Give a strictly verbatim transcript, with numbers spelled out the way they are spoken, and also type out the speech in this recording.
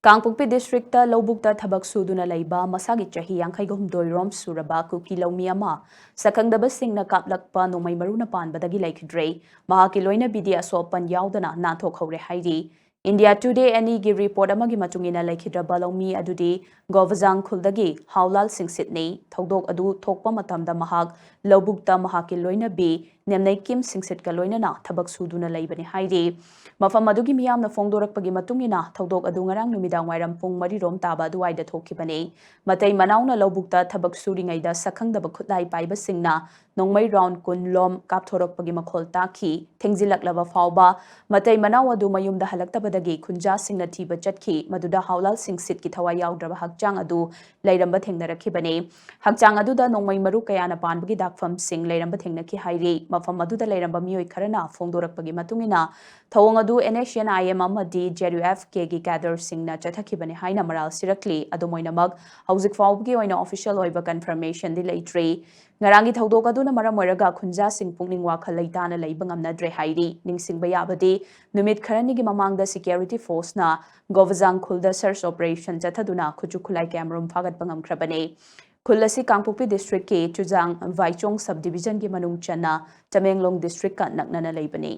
ꯀꯥꯡꯄꯣꯛꯄꯤ district ꯂꯧꯕꯨꯛꯇ ꯊꯕꯛ ꯁꯨꯗꯨꯅ ꯂꯩꯕ ꯃꯁꯥꯒꯤ ꯆꯍꯤ ꯌꯥꯡꯈꯩꯒ ꯍꯨꯝꯗꯣꯏ ꯔꯣꯝ ꯁꯨꯔꯕ ꯀꯨꯀꯤ ꯂꯧꯃꯤ ꯑꯃ ꯁꯛꯈꯪꯗꯕꯁꯤꯡꯅ ꯀꯥꯞꯂꯛꯄ ꯅꯣꯡꯃꯩ ꯃꯔꯨꯅ ꯄꯥꯟꯕꯗꯒꯤ ꯂꯩꯈꯤꯗ꯭ꯔꯦ꯫ ꯃꯍꯥꯛꯀꯤ ꯂꯣꯏꯅꯕꯤꯗꯤ ꯑꯁꯣꯛ ꯑꯄꯟ ꯌꯥꯎꯗꯅ ꯅꯥꯟꯊꯣꯛꯍꯧꯔꯦ ꯍꯥꯏꯔꯤ꯫ ꯏꯟꯗꯤꯌꯥ ꯇꯨꯗꯦ ꯑꯅꯤꯒꯤ ꯔꯤꯄꯣꯔꯠ ꯑꯃꯒꯤ ꯃꯇꯨꯡ ꯏꯟꯅ ꯂꯩꯈꯤꯗ꯭ꯔꯕ ꯂꯧꯃꯤ ꯑꯗꯨꯗꯤ ꯒꯣꯕꯖꯥꯡ ꯈꯨꯜꯗꯒꯤ ꯍꯥꯎꯂꯥꯜ ꯁꯤꯡꯁꯤꯠꯅꯤ꯫ ꯊꯧꯗꯣꯛ ꯑꯗꯨ ꯊꯣꯛꯄ ꯃꯇꯝꯗ ꯃꯍꯥꯛ ꯂꯧꯕꯨꯛꯇ ꯃꯍꯥꯛꯀꯤ ꯂꯣꯏꯅꯕꯤ ꯅꯦꯝꯅꯩꯀꯤꯝ ꯁꯤꯡꯁꯤꯠꯀ ꯂꯣꯏꯅꯅ ꯊꯕꯛ ꯁꯨꯗꯨꯅ ꯂꯩꯕꯅꯤ ꯍꯥꯏꯔꯤ꯫ ꯃꯐꯝ ꯑꯗꯨꯒꯤ ꯃꯤꯌꯥꯝꯅ ꯐꯣꯡꯗꯣꯔꯛꯄꯒꯤ ꯃꯇꯨꯡ ꯏꯟꯅ ꯊꯧꯗꯣꯛ ꯑꯗꯨ ꯉꯔꯥꯡ ꯅꯨꯃꯤꯗꯥꯡ ꯋꯥꯏꯔꯝ ꯄꯨꯡ ꯃꯔꯤ ꯔꯣꯝ ꯇꯥꯕ ꯑꯗꯨꯋꯥꯏꯗ ꯊꯣꯛꯈꯤꯕꯅꯤ꯫ ꯃꯇꯩ ꯃꯅꯥꯎꯅ ꯂꯧꯕꯨꯛꯇ ꯊꯕꯛ ꯁꯨꯔꯤꯉꯩꯗ ꯁꯛꯈꯪꯗꯕ ꯈꯨꯠꯂꯥꯏ ꯄꯥꯏꯕꯁꯤꯡꯅ ꯅꯣꯡꯃꯩ ꯔꯥꯎꯟ ꯀꯨꯟ ꯂꯣꯝ ꯀꯥꯞꯊꯣꯔꯛꯄꯒꯤ ꯃꯈꯣꯜ ꯇꯥꯈꯤ꯫ ꯊꯦꯡꯖꯤꯜꯂꯛꯂꯕ ꯐꯥꯎꯕ ꯃꯇꯩ ꯃꯅꯥꯎ ꯑꯗꯨ ꯃꯌꯨꯝꯗ ꯍꯜꯂꯛꯇꯕꯗꯒꯤ ꯈꯨꯟꯖꯥꯁꯤꯡꯅ ꯊꯤꯕ ꯆꯠꯈꯤ꯫ ꯃꯗꯨꯗ ꯍꯥꯎꯂꯥꯜ ꯁꯤꯡꯁꯤꯠꯀꯤ ꯊꯋꯥꯏ ꯌꯥꯎꯗ꯭ꯔꯕ ꯍꯛꯆꯥꯡ ꯑꯗꯨ ꯂꯩꯔꯝꯕ ꯊꯦꯡꯅꯔꯛꯈꯤꯕꯅꯤ꯫ ꯍꯛꯆꯥꯡ ꯑꯗꯨꯗ ꯅꯣꯡꯃꯩ ꯃꯔꯨ ꯀꯌꯥꯅ ꯄꯥꯟꯕꯒꯤ ꯗꯥꯛꯐꯝꯁꯤꯡ ꯂꯩꯔꯝꯕ ꯊꯦꯡꯅꯈꯤ ꯍꯥꯏꯔꯤ꯫ ꯃꯐꯝ ꯑꯗꯨꯗ ꯂꯩꯔꯝꯕ ꯃꯤꯑꯣꯏ ꯈꯔꯅ ꯐꯣꯡꯗꯣꯔꯛꯄꯒꯤ ꯃꯇꯨꯡ ꯏꯟꯅ ꯊꯧꯑꯣꯡ ꯑꯗꯨ NSCN-IM ꯑꯃꯗꯤ ZUF-Kꯒꯤ ꯀꯦꯗꯔꯁꯤꯡꯅ ꯆꯠꯊꯈꯤꯕꯅꯤ ꯍꯥꯏꯅ ꯃꯔꯥꯜ ꯁꯤꯔꯛꯂꯤ꯫ ꯑꯗꯨꯝ ꯑꯣꯏꯅꯃꯛ, ꯍꯧꯖꯤꯛ ꯐꯥꯎꯕꯒꯤ ꯑꯣꯏꯅ ꯑꯣꯐꯤꯁꯤꯌꯦꯜ ꯑꯣꯏꯕ ꯀꯟꯐꯔꯃꯦꯁꯟꯗꯤ ꯂꯩꯇ꯭ꯔꯤ꯫ ꯉꯔꯥꯡꯒꯤ ꯊꯧꯗꯣꯛ ꯑꯗꯨꯅ ꯃꯔꯝ ꯑꯣꯏꯔꯒ ꯈꯨꯟꯖꯥꯁꯤꯡ ꯄꯨꯛꯅꯤꯡ ꯋꯥꯈꯜ ꯂꯩꯇꯥꯅ ꯂꯩꯕ ꯉꯝꯅꯗ꯭ꯔꯦ ꯍꯥꯏꯔꯤ꯫ ꯅꯤꯡꯁꯤꯡꯕ ꯌꯥꯕꯗꯤ, ꯅꯨꯃꯤꯠ ꯈꯔꯅꯤꯒꯤ ꯃꯃꯥꯡꯗ ꯁꯤꯀ꯭ꯌꯨꯔꯤꯇꯤ ꯐꯣꯔꯁꯅ ꯒꯣꯕꯖꯥꯡ ꯈꯨꯜꯗ ꯁꯔꯆ ꯑꯣꯄꯔꯦꯁꯟ ꯆꯠꯊꯗꯨꯅ ꯈꯨꯠꯁꯨ ꯈꯨꯠꯂꯥꯏ ꯀꯌꯥꯃꯔꯨꯝ ꯐꯥꯒꯠꯄ ꯉꯝꯈ꯭ꯔꯕꯅꯤ꯫ ꯈꯨꯜ ꯑꯁꯤ ꯀꯥꯡꯄꯣꯛꯄꯤ ꯗꯤꯁꯇ꯭ꯔꯤꯛꯀꯤ ꯆꯨꯖꯥꯡ ꯚꯥꯏꯆꯣꯡ ꯁꯕ ꯗꯤꯕꯤꯖꯟꯒꯤ ꯃꯅꯨꯡ ꯆꯟꯅ ꯇꯃꯦꯡꯂꯣꯡ ꯗꯤꯁꯇ꯭ꯔꯤꯛꯀ ꯅꯛꯅꯅ ꯂꯩꯕꯅꯤ꯫